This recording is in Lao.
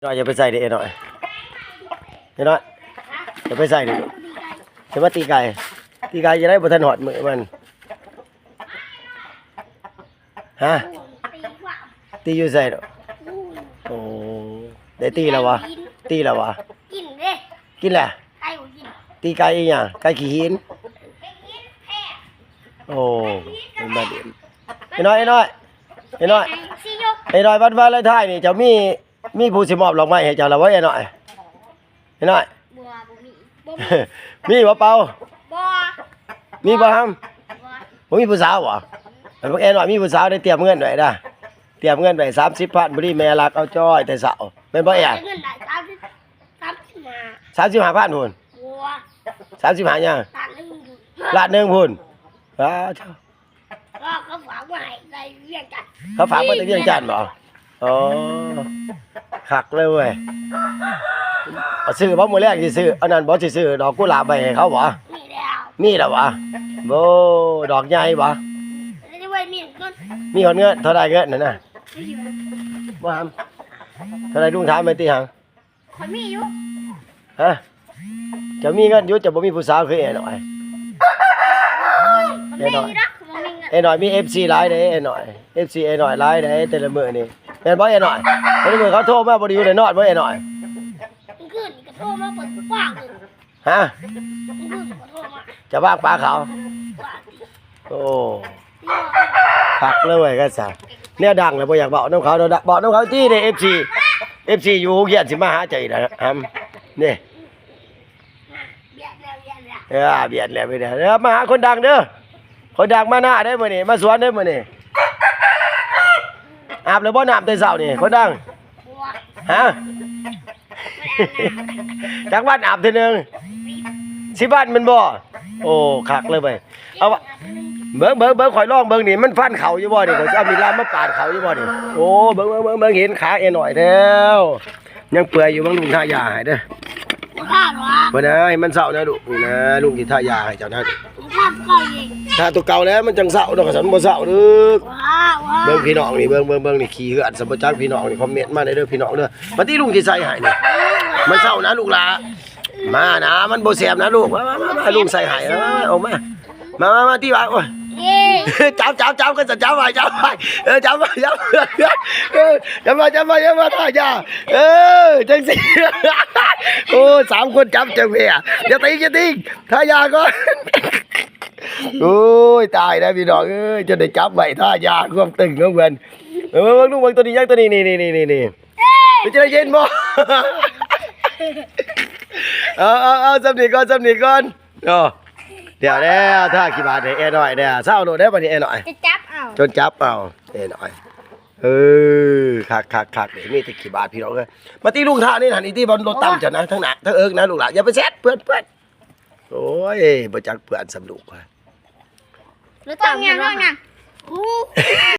ນ້ອຍ ຢ່າໄປໃສ່ເດ້ ນ້ອຍ ນ້ອຍ ຢ່າໄປໃສ່ເດ້ ຈະມາຕີໄກ່ ຕີໄກ່ຈະໄດ້ບໍ່ທັນຮອດມື້ມັນ ຮະ ຕີຢູ່ໃສເນາະ? ໂອ້ ໄດ້ຕີແລ້ວຫວາ? ຕີແລ້ວຫວາ? ກິນເດ້ ກິນແລ້ວ? ໄກ່ບໍ່ກິນ ຕີໄກ່ອີຫຍັງ? ໄກ່ຂີ້ຫີນ ໂອ້ ເປັນບາດເດນ ໄອ້ນ້ອຍ ໄອ້ນ້ອຍ ໄອ້ນ້ອຍ ໄອ້ນ້ອຍ ວັນວາເລນທາຍນີ້ເຈົ້າມີ ມີຜູ້ຊິມອບດອກໄມ້ໃຫ້ເຈົ້າແລ້ວບໍ່ ໄອ້ນ້ອຍ? ໄອ້ນ້ອຍ ບໍ່ ບໍ່ມີ ບໍ່ມີ ມີບໍ່ເປົາ? ບໍ່ ມີບໍ່ຫຳ? ບໍ່ ບໍ່ມີຜູ້ສາວບໍ່? ອັນພວກແອນ້ອຍມີຜູ້ສາວໄດ້ຕຽມເງິນໄວ້ນະ ຕຽມເງິນໄວ້ສາມສິບພັນ ພໍດີແມ່ລັກເອົາຈ້ອຍແຕ່ເຊົ້າ ແມ່ນບໍ່ແອ? ໄດ້ເງິນໄດ້ສາມສິບ ສາມສິບຫ້າ ສາມສິບຫ້າພັນພຸ້ນ ບໍ່ ສາມສິບຫ້າຫຍັງ? ລ້ານໜຶ່ງພຸ້ນ ລ້ານໜຶ່ງພຸ້ນ ປາດໂທ້ ເຂົາຝາກມາໃຫ້ໃນວຽງຈັນ ເຂົາຝາກມາແຕ່ວຽງຈັນບໍ່? ອໍ ຄັກເລີຍເວີຍ ເອົາຊື້ບໍ່? ມື້ແລງຊິຊື້ອັນນັ້ນບໍ່? ຊິຊື້ດອກກຸຫຼາບໄປໃຫ້ເຂົາບໍ່? ມີແລ້ວ ມີແລ້ວຫວາ? ໂອ້ ດອກໃຫຍ່ບໍ່? ມີຮອດເງິນ ເທົ່າໃດເງິນນັ້ນນະ? ບໍ່ຫຳ ເທົ່າໃດ? ລຸງຖາມແມ່ນຕິຫາງ ຂ້ອຍມີຢູ່ ຮະ ເຈົ້າມີເງິນຢູ່ ເຈົ້າບໍ່ມີຜູ້ສາວຄືແອນ້ອຍ ແອນ້ອຍ ແອນ້ອຍມີເອັຟຊີຫຼາຍເດ້ ແອນ້ອຍ ເອັຟຊີແອນ້ອຍຫຼາຍເດ້ ແຕ່ລະມື້ນີ້ ແມ່ນບໍ່ແອນ້ອຍ? ແຕ່ລະມື້ເຂົາໂທມາບໍ່ໄດ້ຢູ່ໄດ້ນອນບໍ່ແອນ້ອຍ? ມື້ຄືນກໍໂທມາເປີດປາກ ຮະ ເຈົ້າວ່າງປາເຂົາ ໂອ້ ຄັກເລີຍເວີຍ ຄັນຊັ້ນ ແນວດັງແລ້ວບໍ່ຢາກເວົ້ານຳເຂົາເນາະ ເວົ້ານຳເຂົາຕິເດ້ ເອັຟຊີ ເອັຟຊີຢູ່ໂຮງຮຽນຊິມາຫາເຈົ້າອີກນະ ຫຳ ນີ້ ເອີ ບຽດແລ້ວ ບຽດແລ້ວ ເອີ ມາຫາຄົນດັງເດີ ຄົນດັງມາໜ້າເດີມື້ນີ້ ມາສວນເດີມື້ນີ້ ອາບແລ້ວບໍ່ນ້ຳແຕ່ເຊົ້ານີ້ ຄົນດັງ? ຮະ ຈັກວັນອາບເທື່ອໜຶ່ງ? ສິບວັນແມ່ນບໍ່? ໂອ້ ຄັກເລີຍເວີຍ ເອົາວະ ເບິ່ງ ເບິ່ງ ເບິ່ງ ຂ້ອຍລອງເບິ່ງນີ້ ມັນຟັນເຂົ້າຢູ່ບໍ່ນີ້? ຂ້ອຍຊິເອົາມີດລາມມາປາດເຂົ້າຢູ່ບໍ່ນີ້? ໂອ້ ເບິ່ງ ເບິ່ງ ເບິ່ງ ເບິ່ງ ເຫັນຂາແອນ້ອຍແລ້ວ ຍັງເປື່ອຍຢູ່ ເບິ່ງລຸງທາຢາໃຫ້ເດີ ບໍ່ທາດຫວາ? ບໍ່ໄດ້ ໃຫ້ມັນເຊົານະລູກ ນີ້ນະ ລຸງຊິທາຢາໃຫ້ເຈົ້ານະ ທາດຕົວເກົ່າອີກ ທາຕົວເກົ່າແລ້ວ ມັນຈັ່ງເຊົາດອກ ຄັນຊັ້ນບໍ່ເຊົາເດີ ວ້າວ ວ້າວ ເບິ່ງພີ່ນ້ອງນີ້ ເບິ່ງ ເບິ່ງ ເບິ່ງນີ້ ຂີ້ເຫືອນ ສຳບໍ່ຈັກ ພີ່ນ້ອງນີ້ ຄອມເມັນມາແດ່ເດີ ພີ່ນ້ອງເດີ ມາຕິລຸງຊິໃສ່ໃຫ້ນີ້ ມັນເຊົານະລູກຫຼ້າ ມານະ ມັນບໍ່ແຊບນະລູກ ມາ ມາ ມາ ມາ ລຸງໃສ່ໃຫ້ ມາ ອອກມາ ມາ ມາ ມາ ຕິວ່າ ໂອ້ຍ ເອີ ຈັບ ຈັບ ຈັບ ກໍຈະຈັບໄວ້ ຈັບໄວ້ ເອີ ຈັບໄວ້ ຈັບ ເອີ ຈັບໄວ້ ຈັບໄວ້ ຢ່າມາ ທ່າຢາ ເອີ ຈັ່ງຊີ້ ໂອ້ ສາມຄົນຈັບ ຈັ່ງແພ້ ຢ່າຕີ ຢ່າຕີ ທ່າຢາກ່ອນ ໂອ້ຍ ຕາຍແລ້ວພີ່ນ້ອງເອີຍ ຈົນໄດ້ຈັບໄວ້ ທ່າຢາຄວາມຕຶງຂອງເພິ່ນ ເອີ ເບິ່ງລູກ ເບິ່ງໂຕນີ້ຍັງ ໂຕນີ້ ນີ້ ນີ້ ນີ້ ນີ້ ເປັນຈັ່ງໃດ ເຢັນບໍ່? ເອົາ ເອົາ ເອົາ ສ່ຳນີ້ກ່ອນ ສ່ຳນີ້ກ່ອນ ເນາະ ດຽວແລ້ວ ທາຂີ້ບາດໃຫ້ແອນ້ອຍແດ່ ເຊົາໂລດເດ້ ບັດນີ້ແອນ້ອຍ ຈະຈັບເອົາ ຈົນຈັບເອົາ ແອນ້ອຍ ເອີ ຄັກໆໆ ນີ້ມີແຕ່ຂີ້ບາດ ພີ່ນ້ອງເອີຍ ມາຕິລຸງທານີ້ຫັ້ນ ອີກຕິ ບ່ອນລົດຕຳເຈົ້ານະ ທາງໜ້າ ທາງເອິກນະ ລູກຫຼ້າ ຢ່າໄປແຊດ ເປື້ອນ ເປື້ອນ ໂອ້ຍ ບໍ່ຈັກເປື້ອນສ່ຳລູກ ລົດຕຳເພິ່ນວ່າ ໂອ້